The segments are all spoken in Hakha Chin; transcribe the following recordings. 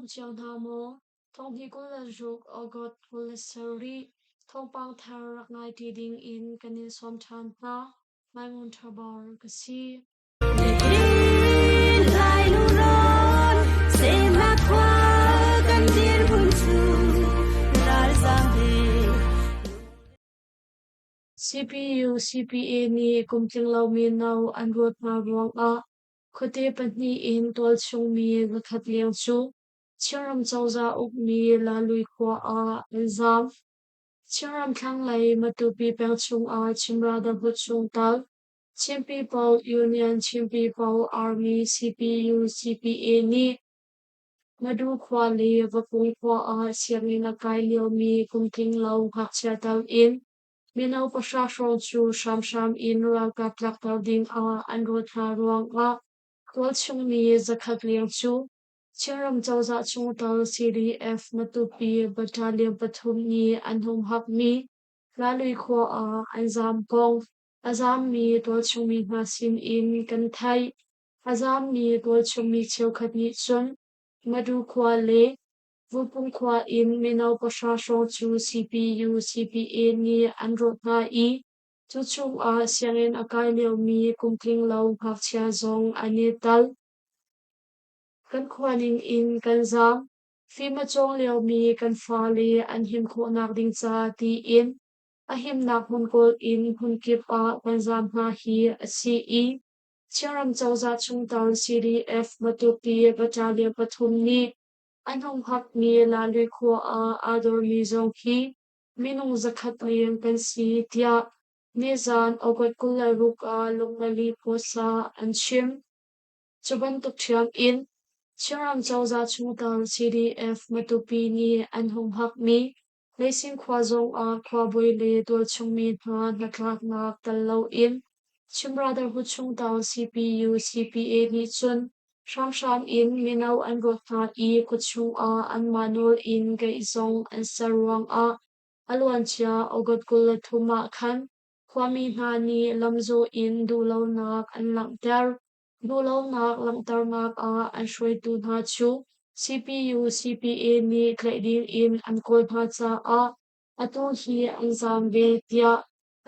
dam cio hna maw? Thonghnih 26 August 27 thawngpang thar rak ngai ti ding in kan in sawm ṭhan hna. Maimun Ṭhabar ka si. Lai lungrawn semnak khua kan dirhmun cu ralzam he. CPU CPA nih kum tling lomi no an ruat hna ruangah khuate pahnih in tualchungmi zakhat leng cu Chinram cozah ukmi Lalui khua ah an zaam. Chinram thlanglei Matupi peng chungah Chinra Dahut chungtal Chin People Union Chin People Army CPU CPA nih Madu khua le Vakung khua ah sianginn a kai liomi kum tling lo ngakchia tal in mino pahra hrawng cu hramhram in ralkap tlakter ding ah an ruat hna ruangah tualchungmi zakhat leng cu Chinram cozah chungtel CDF Matupi Battalion pathum nih an humhakmi Lalui khua ah an zaam kong a zaammi tualchungmi hna sin in kan theih. A zaammi tualchungmi cheukhat nih cun Madu khua le Vupung khua in mino pahra hrawng cu CPU CPA nih an rawh hna i cu chungah sianginn a kai liomi kum tling lo ngakchia zong an i tel. Kan khua ning in kan zaam. Fim a cawng liomi kan fale an him khawhnak ding ca tiin a himnak hmun kawl in hmunkip ah kan zaam hna hi a si i Chinram cozah chungtel CDF Matupi Battalion pathum nih an humhakmi Lalui khua ah aa dormi zong hi minung zakhat leng kan si tiah nizaan August 26 ah Lungmali Post ah an chim. Cu bantuk ṭhiam in Chinram cozah chungtel CDF Matupi nih an humhakmi Leising khua zongah khuabawi le tualchungmi hna hnatlaknak tel loin Chin Brotherhood chungtel CPU CPA nih cun hramhram in mino an rawt hna i khuachung ah anmah nawl in geih zong an ser ruangah a luancia August 23 ah khan khuami hna nih lamzawh in duhlonak an langhter. Duhlonak langhternak ah an hruaitu hna cu CPU CPA nih tlaih ding in an kawl hna caah atu hi an zaam ve tiah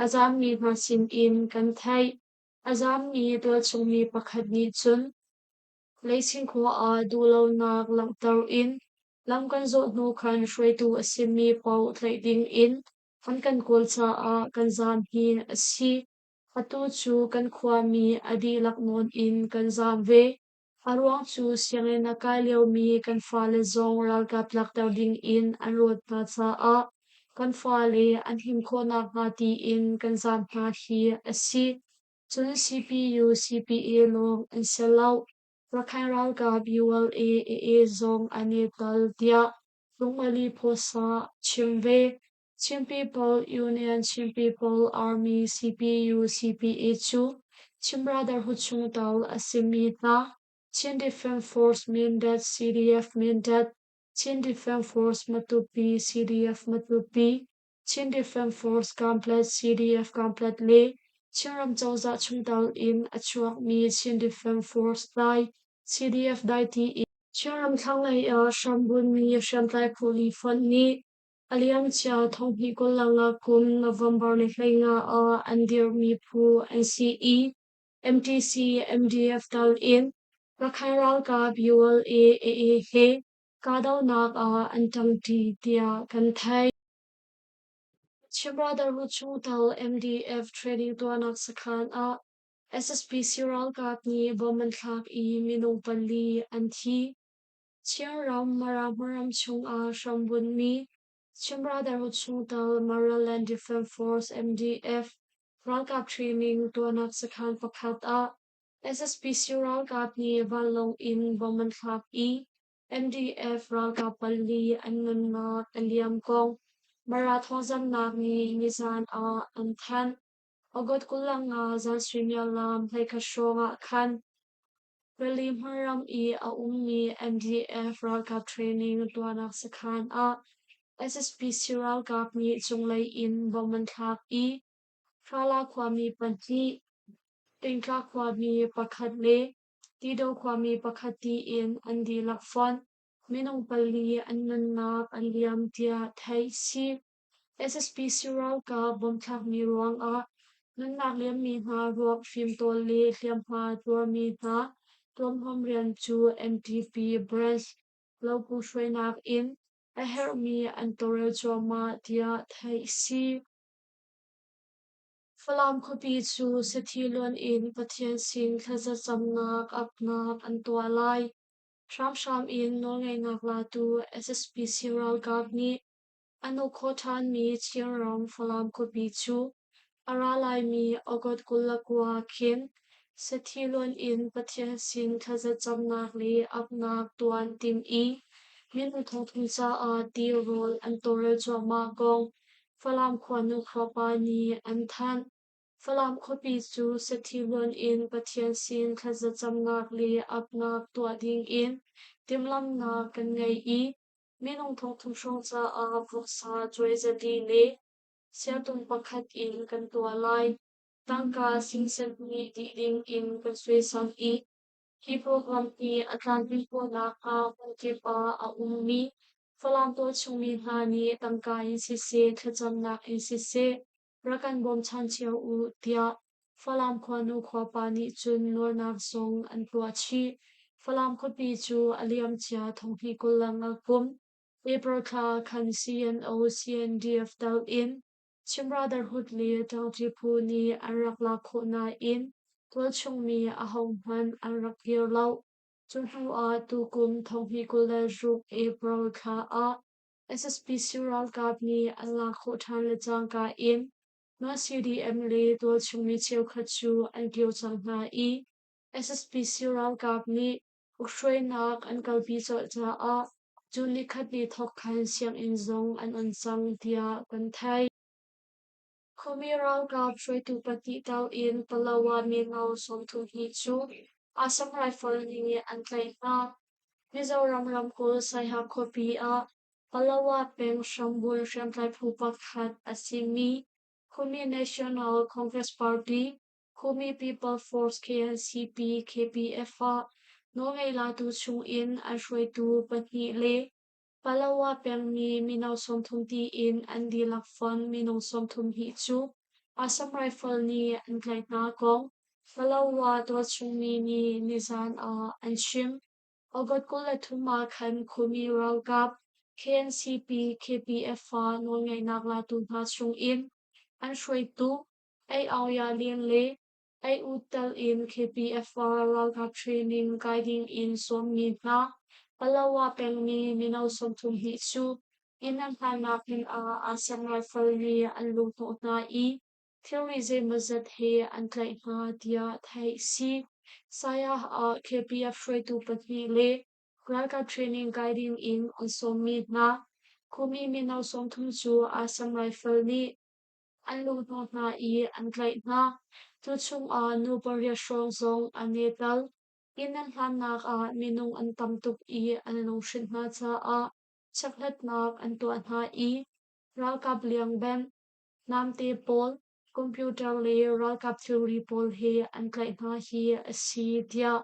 a zaammi hna sin in kan theih. A zaammi tualchungmi pakhat nih cun Leising khua ah duhlonak langhter in lam kan zawh hnu khan hruaitu a simi paoh tlaih ding in an kan kawl caah kan zaam hi a si. Atu cu kan khuami a dihlak nawn in kan zaam ve. A ruang cu sianginn a kai liomi kan fale zong ralkap tlakter ding in an rawt hna caah kan fale an him khawh nakhnga tiin kan zaam hna hi a si. Cun CPU, CPA lawng an si lo. Rakhine ralkap ULA, AA zong an i tel tiah Lungmali Phuasa chim ve. Chin People Union Chin People Army CPU CPA cu Chin Brotherhood chungtel a simi hna Chin Defence Force Mindat CDF Mindat, Chin Defence Force Matupi CDF Matupi, Chin Defence Force Kamplet CDF Kamplet le Chinram cozah chungtel in a chuakmi Chin Defence Force Dai CDF Dai tiin Chinram thlanglei ah hrambunmi hriamtlai phu li fonh nih A liamcia thonghnih 25 kum November ni 15 ah an dirhmi phu an si i MTC MDF tal in Rakhine ralkap ULA AA he kahdohnak ah an ṭangṭi tiah kan theih. Chin Brotherhood chungtel MDF training tuahnak sakhan ah SSPC ralkap nih bom an thlak i minung pali an thi. Chinram Mara hmunram chungah hrambunhmi Chin Brotherhood chungtel Maraland Defence Force MDF ralkap training tuahnak sakhan pakhat ah SSPC ralkap nih vanlawng in bom an thlak i MDF ralkap pali an nunnak a liam kong Mara thawngzamhnak nih nizan ah an thanh. August 25 zan suimilam 11 hrawng ah khan Rili hmunram i a ummi MDF ralkap training tuahnak sakhan ah SSPC ralkap nih cunglei in bom an thlak i Hrala khuami pahnih, Tingtla khuami pakhat le Tido khuami pakhat tiin an dihlak fonh. minung pali an nunnak a liam tiah theih si. SSPC ralkap bomthlakmi ruangah nunnak liammi hna ruak fimtawl le hliamhma tuarmi hna tuamhlawm rian cu MTP branch Lopu hruainak in a herhmi an tawlrel cuahmah tiah theih si. Falam khuapi cu sathi luan in Pathian sin thlazacamnak apnak an tuah lai. Hramhram in nawlngeihnak latu SSPC ralkap nih an uk khawh ṭhanmi Chinram Falam khuapi cu a ra laimi August 29 khin sathi luan in Pathian sin thlazacamnak le apnak tuah an timh i minung thongthum caah tirawl an tawlrel cuahmah kong Falam khuanu khuapa nih an thanh. Falam khuapi cu sathi luan in Pathian sin thlazacamnak le apnak tuah dingin timhlamhnak kan ngei i minung thongthum hrawng caah voksa cuaizali le siatung pakhat in kan tuah lai. Tangka singsen hnih dih dingin kan suaisam i hi program hi a tlanpi khawhnak hnga hmunkip ah a ummi Falam tualchungmi hna nih tangka in siseh, thlacamnak in siseh rak kan bawmchan cio u tiah Falam khuanu khuapa nih cun nawlnak zong an tuah chih. Falam khuapi cu a liamcia thonghnih 25 kum April thla khan CNO CNDF tal in Chin Brotherhood le Ṭangṭi phu nih an rak lak khawh nain tualchungmi ahohmanh an rak kir lo. Cu hnu ah tukum thonghnih 26 April thla ah SSPC ralkap nih an lak khawh ṭhan le cangka in mah CDM le tualchungmi cheukhat cu an kir cang hna i SSPC ralkap nih ukhruainak an kalpi colh caah cu nikhat ni thawk khan sianginn zong an on cang tiah kan theih. Khuami ralkap hruaitu pahnih tal in Palawa mino 32 cu Assam Rifle nih an tlaih hna. Mizoram ramkulh Saiha khuapi ah Palawa peng hrambunh hriamtlai phu pakhat a simi Khumi National Congress Party, Khumi People Force KNCP KPF ah nawlngei latu chungin an hruaitu pahnih le Palawa pengmi mino 30 tiin an dihlak fonh minung 32 cu Assam Rifle nih an tlaih hna kong Palawa tualchungmi nih nizaan ah an chim. August 23 ah khan khuami ralkap KNCP KPF ah nawlngeihnak latu hna chungin an hruaitu Ei Aung Ya Lin le Ei U tel in KPF ah ralkap training kai ding in sawmmi hna Palawa pengmi mino 32 cu inn an hlannak hmun ah ASEAN Rifle nih an luhhnawh hna i thilri zeimawzat he an tlaih hna tiah theih a si. Saya ah KPF hruaitu pahnih le ralkap training kai ding in an sawmmi hna Khumi mino 30 cu Assam Rifle nih an luhhnawh hna i an tlaih hna. Cu chungah nu pariat hrawng zong an i tel. Inn an hlannak ah minung an tam tuk i an lunghrinh hna caah chekhlatnak an tuah hna i ralkap liangbenh, namte pawl, computer le ralkap thilri pawl he an tlaih hna hi a si tiah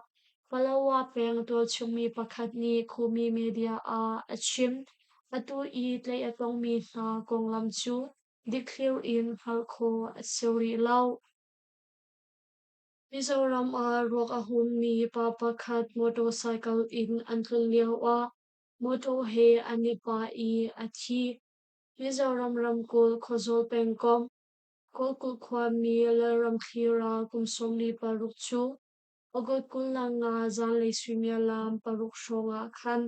Palawa peng tualchungmi pakhat nih Khumi media ah a chim. Atu i tlaih a tongmi hna konglam cu dikthlir in hngalh khawh a si rih lo. Mizoram ah ruak a hummi pa pakhat motorcycle in an tlun lioah motor he an i pah i a thi. Mizoram ramkulh Khawzawl pengkomh Kawlkulh khuami Lalramthlira kum 46 cu August 25 zanlei suimilam paruk hrawng ah khan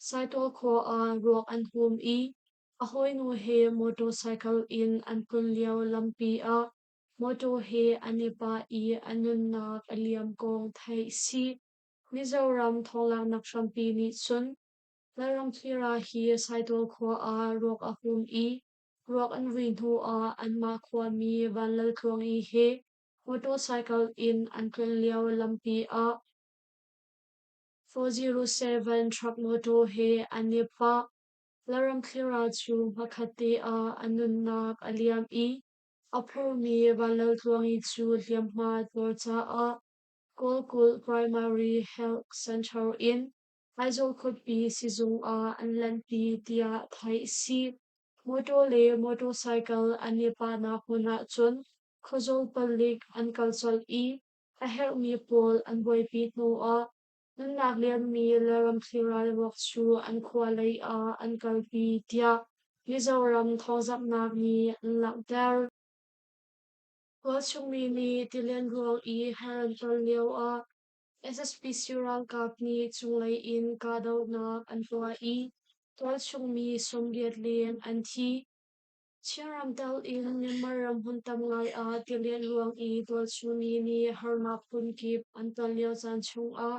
Saitual khua ah ruak an hum i a hawinu he motorcycle in an tlun lio lampi ah motor he an i pah i a nunnak a liam kong theih a si. Mizoram thawnglaknak hrampi nih cun Lalramthlira hi Saitual khua ah ruak a hum i ruak an vui hnu ah anmah khuami Vanlaltluangi he motorcycle in an tlun lio lampi ah 407 truck motor he an i pah. Lalramthlira cu hmakhatte ah a nunnak a liam i a phurmi Vanlaltluangi cu hliamhma tuar caah Kawlkulh Primary Health Center in Aizawl khuapi sizung ah an lanhpi tiah theih a si. Mawtaw le motorcycle an i pahnak hmun ahcun khuazawl palik an kal colh i a herhmi pawl an buaipi hnuah nunnak liammi le ramthli ral ruak cu an khua lei ah an kalpi tiah Mizoram thawngzamhnak nih an langhter. Tualchungmi nih tilian ruang i har an ton lioah SSPC ralkap nih cunglei in kahdohnak an tuah i tualchungmi 80 leng an thi. Chinram tel in Myanmar ram hmun tam ngai ah tilian ruang i tualchungmi nih harnak phunkip an ton lio caan chungah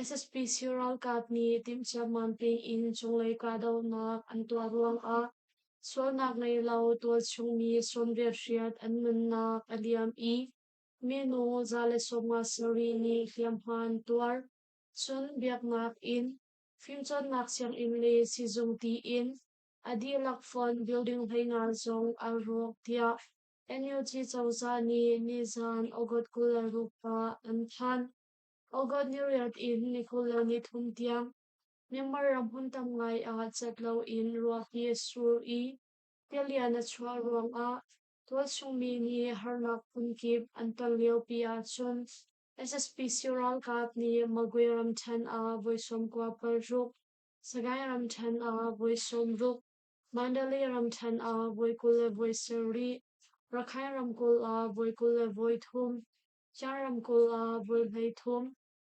SSPC ralkap nih timhciammam tein cunglei kahdohnak an tuah ruangah sualnak ngei lo tualchungmi 88 an nunnak a liam i minung 157 nih hliamhma an tuar. Cun biaknak inn, fimcawnnak sianginn le sizung tiin a dihlak fonh building 15 zong aa rawk tiah NUG cozah nih nizan August 26 ah an thanh. August 8 in ni 23 tiang Myanmar ram hmun tam ngai ah cat loin ruahpi a sur i tilian a chuah ruangah tualchungmi nih harnak phunkip an ton liopi ahcun SSPC ralkap nih Magwe ramṭhen ah voi 96, Sagaing ramṭhen ah voi 60, Mandalay ramṭhen ah voi 27, Rakhine ramkulh ah voi 23, Shan ramkulh ah voi 33,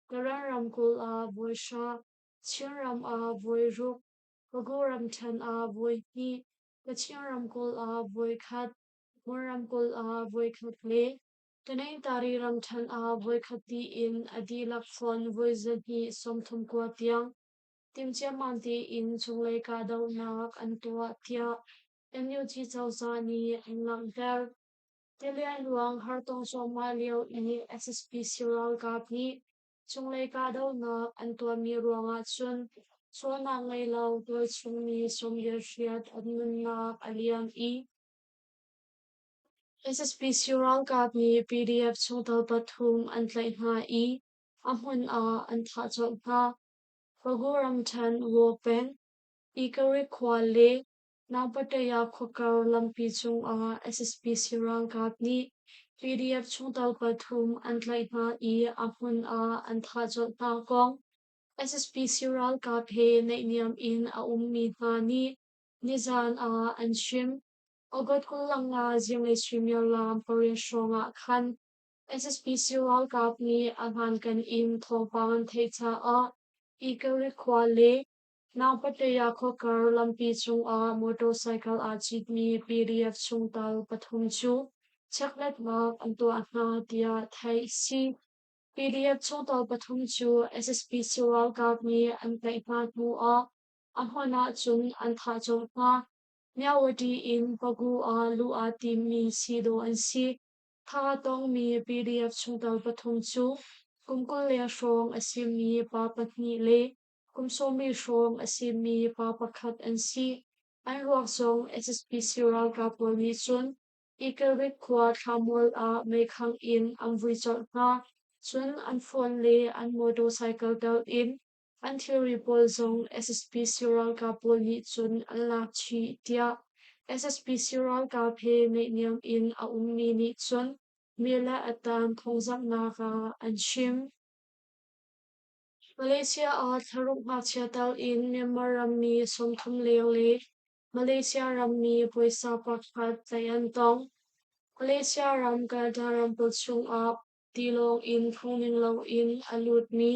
Karen ramkulh ah voi 10, Chin ram ah voi 6, Pago ramṭhen ah voi 2, Kachin ramkulh ah voi 1, Mon ramkulh ah voi 1 le Tanintari ramṭhen ah voi 1 tiin a dihlak fonh voi 239 tiang timhciammam tein cunglei kahdohnak an tuah tiah NUG cozah nih an langhter. Tilian ruang hartong cuahmah lio i SSPC ralkap nih cunglei kahdohnak an tuahmi ruangah cun sualnak ngei lo tualchungmi 88 an nunnak a liam i SSPC ralkap nih PDF chungtel pathum an tlaih hna i a hmun ah an thah colh hna. Pagu ramṭhen Waw peng, Ikari khua le Nangpataya khuakar lampi cungah SSPC ralkap nih PDF chungtel pathum an tlaih hna i a hmun ah an thah colh hna kong SSPC ralkap he naihniam in a ummi hna nih nizan ah an chim. August 25 zinglei suimilam 8 hrawng ah khan SSPC ralkap nih a hlankan in thawngpang an theih caah Ikari khua le Nangpataya khuakar lampi cungah motorcycle aa citmi PDF chungtel pathum cu chekhlatnak an tuah hna tiah theih a si. PDF chungtel pathum cu SSPC ralkap nih an tlaih hna hnuah a hmun ah cun an thah colh hna. Myawaddy in Pagu ah luh aa timmi si dawh an si. Tha a tongmi PDF chungtel pathum cu kum 20 leng hrawng a simi pa pahnih le kum 40 hrawng a simi pa pakhat an si. An ruak zong SSPC ralkap pawl nih cun Ikelrik khua thlamual ah meikhangh in an vui colh hna. Cun an phone le an motorcycle tel in an thilri pawl zong SSPC ralkap pawl nih cun an lak chih tiah SSPC ralkap he naihniam in a ummi nih cun Mile Atan thawngzamhnak ah an chim. Malaysia ah thlaruk ngakchia tal in Myanmar rammi 30 leng le Malaysia rammi puaisa pakhat tlaih an tong. Malaysia ram Kedah ramkulh chungah tilawng in phungning loin a lutmi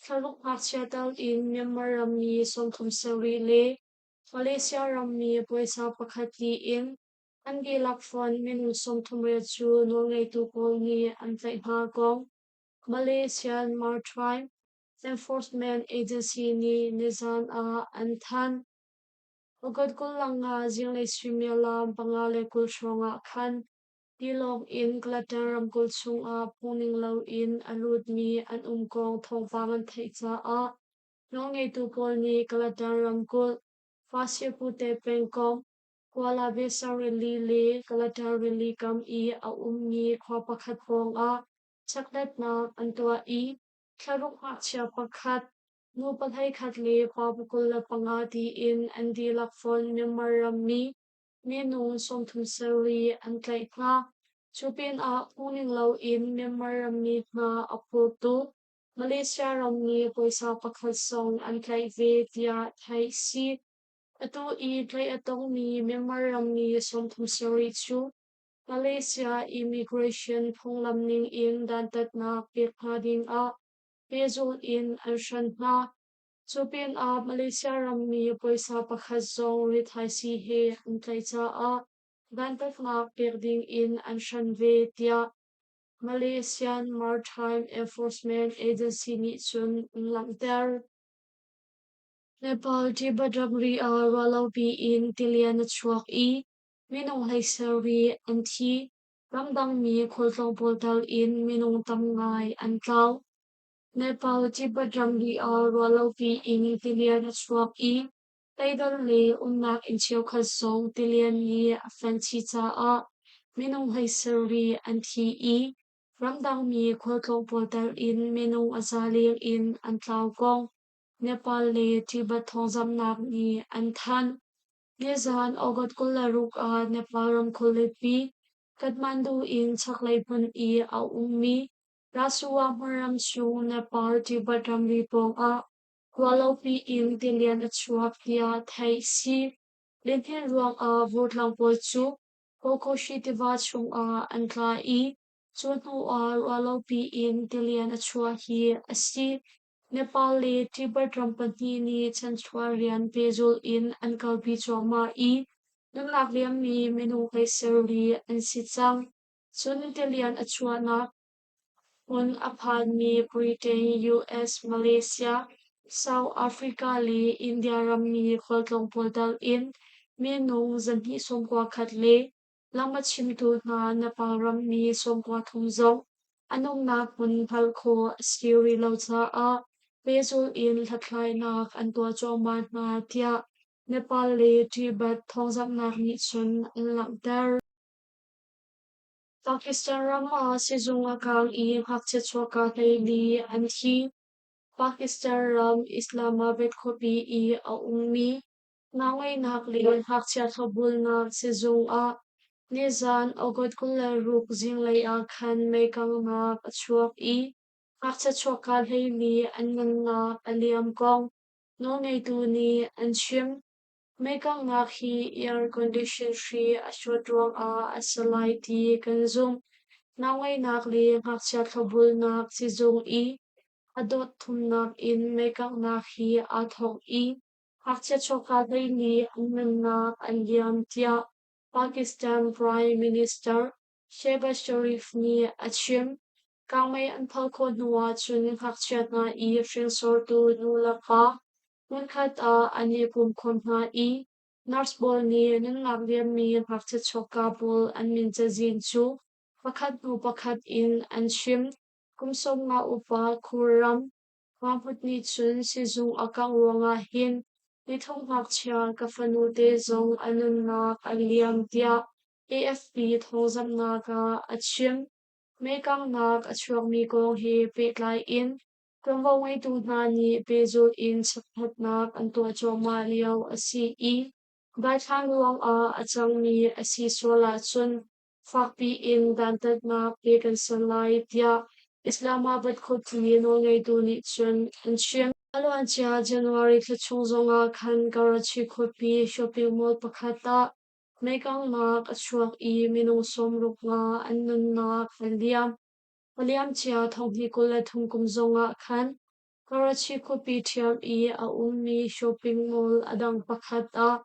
thlaruk ngakchia tal in Myanmar rammi 37 le Malaysia rammi puaisa pakhat tiin an dihlak fonh minung 38 cu nawlngeitu pawl nih an tlaih hna kong Malaysian Maritime Enforcement Agency nih nizan ah an thanh. August 25 zinglei suimilam 5:20 hrawng ah khan tilawng in Kelantan ramkulh chungah phungning loin a lutmi an um kong thawngpang an theih caah nawlngeitu pawl nih Kelantan ramkulh Pasir Puteh pengkomh Kuala Besar rili le Kelantan rili kam i a ummi khua pakhat pawngah chekhlatnak an tuah i thlaruk ngakchia pakhat. Nu 13 le pa 25 tiin an dihlak fonh Myanmar rammi minung 37 an tlaih hna. Cu pinah phungning loin Myanmar rammi hna a phurtu Malaysia rammi puaisa pakhat zong an tlaih ve tiah theih si. Atu i tlaih a tongmi Myanmar rammi 37 cu Malaysia immigration phunglam ningin dantatnak pek hna dingah pehzulh in an hran hna. Cu pinah Malaysia rammi puaisa pakhat zong rithaisii he an tlaih caah dantatnak pek dingin an hran ve tiah Malaysian Maritime Enforcement Agency nih cun an langhter. Nepal Tibet ramri ah ruahlopi in tilian a chuak i minung 17 an thi. Ramdangmi khualtlawng pawl tal in minung tam ngai an tlau. Nepal Tibet ramri ah ruahlopi in tilian a chuak i Teidol le umnak inn cheukhat zong tilian nih a fenh chih caah minung 17 an thi i ramdangmi khualtlawng pawl tel in minung a za leng in an tlau kong Nepal le Tibet thawngzamhnak nih an thanh. Nizan August 26 ah Nepal ram khualipi Kathmandu in chaklei hmun i a ummi Rasuwa hmunram chung Nepal Tibet ramri pawngah ruahlopi in tilian a chuak tiah theih si. Lihnin ruangah vurtlang pawl cu Kokoshi tiva chungah an tla i cu hnuah ruahlopi in tilian a chuah hi a si. Nepal le Tibet ram pahnih nih chanchuah rian pehzulh in an kalpi cuahmah i nunnak liammi minung 17 an si cang. Cun tilian a chuahnak hmun a phanmi Britain, US, Malaysia, South Africa le India rammi khualtlawng pawl tal in minung 291 le lam a chimtu hna Nepal rammi 93 zong an umnak hmun hngalh khawh a si rih lo caah pehzulh in hlathlainak an tuah cuahmah hna tiah Nepal le Tibet thawngzamhnak nih cun an langhter. Pakistan ram ah sizung a kang i ngakchia chuahka 14 an thi. Pakistan ram Islamabad khuapi i a ummi Naungeihnak le ngakchia thlopbulnak sizung ah nizan August 26 zinglei ah khan meikanghnak a chuak i ngakchia chuahka 14 an nunnak a liam kong nawlngeitu nih an chim. Meikanghnak hi air condition hri a short ruangah a si lai ti kan zumh. Naungeihnak le ngakchia thlopbulnak sizung i a dot thumnak in meikanghnak hi aa thawk i Ngakchia chawka hlei nih an nunnak an liam tiah Pakistan Prime Minister Shehbaz Sharif nih a chim. Kangmei an phal khawh hnu ahcun ngakchia hna i hringsortu nulepa hmunkhat ah an i pumkhawm hna i nurse pawl nih nunnak liammi ngakchia chawka pawl an min cazin cu pakhat hnu pakhat in an chim. Kum 50 upa Khurram Mahmud nih cun sizung a kangh ruangah hin nithum ngakchia ka fanu te zong a nunnak a liam tiah AFP thawngzamhnak ah a chim. Meikanghnak a chuakmi kong he pehtlai in ṭuanvo ngeitu hna nih pehzulh in chekhlatnak an tuah cuahmah lio a si i daithlan ruangah a cangmi a si sual ahcun fakpi in dantatnak pe kan si lai tiah Islamabad khuapi nawlngeitu nih cun an chim. A luancia January thla chung zongah khan Karachi khuapi shopping mall pakhat ah meikanghnak a chuak i minung 65 an nunnak a liam. A liamcia 2023 kum zongah khan Karachi khuapi ṭhiam i a ummi shopping mall a dang pakhat ah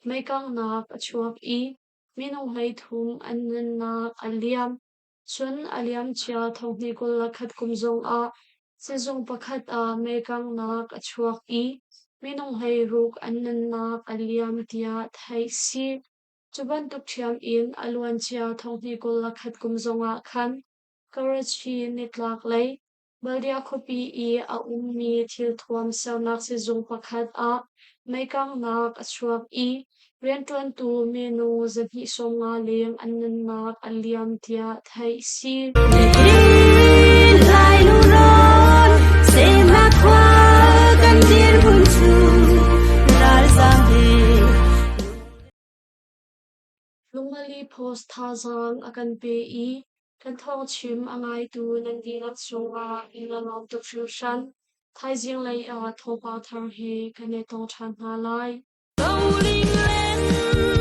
meikanghnak a chuak i minung 33 an nunnak a liam. Cun a liamcia 2021 kum zongah sizung pakhat ah meikanghnak a chuak i minung 16 an nunnak a liam tiah theih si. Cu bantuk ṭhiam in a luancia 2021 kum zongah khan Karachi nitlaklei Baldia khuapi i a ummi thilthuam sernak sizung pakhat ah meikanghnak a chuak i rianṭuantu minung 250 leng an nunnak a liam tiah theih si. Nihin Lai lungrawn semnak khua. kan dirhmun cu ralzaam he. Lungmali Post thazaang a kan pe i kan thawngchim a ngaitu nan dihlak cungah in a lawm tuk hringhran. Thaizing lei ah thawngpang thar he kan i tong ṭhan hna lai. Roling len.